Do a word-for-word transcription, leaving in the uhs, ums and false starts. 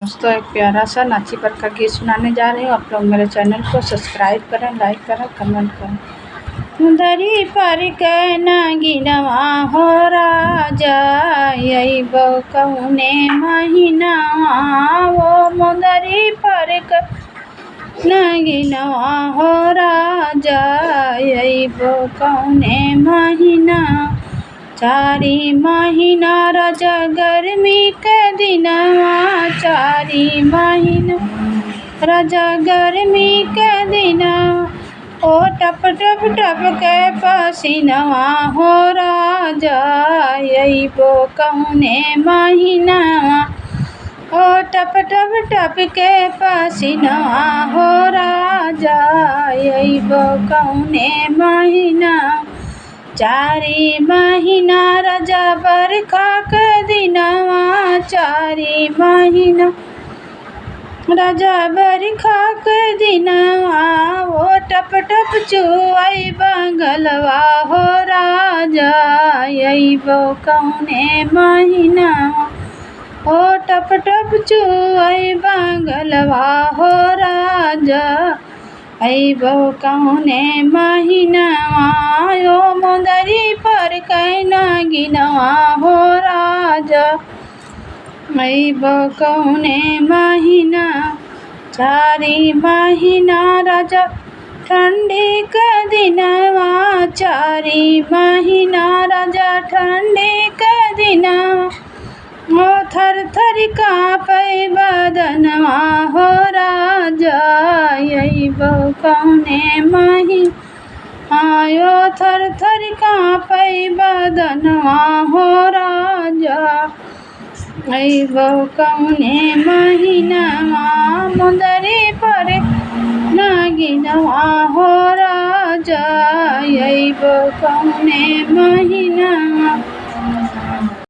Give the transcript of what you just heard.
दोस्तों, एक प्यारा सा नाची पर का गीत सुनाने जा रही हूँ। आप लोग मेरे चैनल को सब्सक्राइब करें, लाइक करें, कमेंट करें। मुंदरी पर के नगिनवा हो राजा, अइबो कौने महीनवा, ओ मुंदरी पर के नगिनवा हो राजा, अइबो कौने महीना। चारी महीना राजा गर्मी के दिनवा, चारी महीना राजा गर्मी के दिनवा। ओ टप टप टप के पसीनवा हो राजा, अइबो कौने महीनवा। ओ टप टप टप के पसीनवा हो राजा, अइबो कौने महीना। चारी महीना राजा बरखा के दिनवा, चारी महीना राजा बरखा के दिनवा। ओ टप टप चुअइबा गलवा हो राजा, अइबो कौने महीनवा। ओ टप टप चुअइबा गलवा हो राजा, अइबो कौने महीनवा। ओ मुंदरी पर के नगिनवा हो राजा, अइबो कौने महीना। चारी महीना राजा ठंडी के दिनवा, चारी महीना राजा ठंडी के दिनवा। ओ थर थर कांपे बदनवा हो राजा, अइबो कौने महीना। आयो थर थर कांपे बदनवा हो राजा, अइबो कौने महीनवा। मुंदरी पर नगिनवा हो राजा, अइबो कौने महीनवा।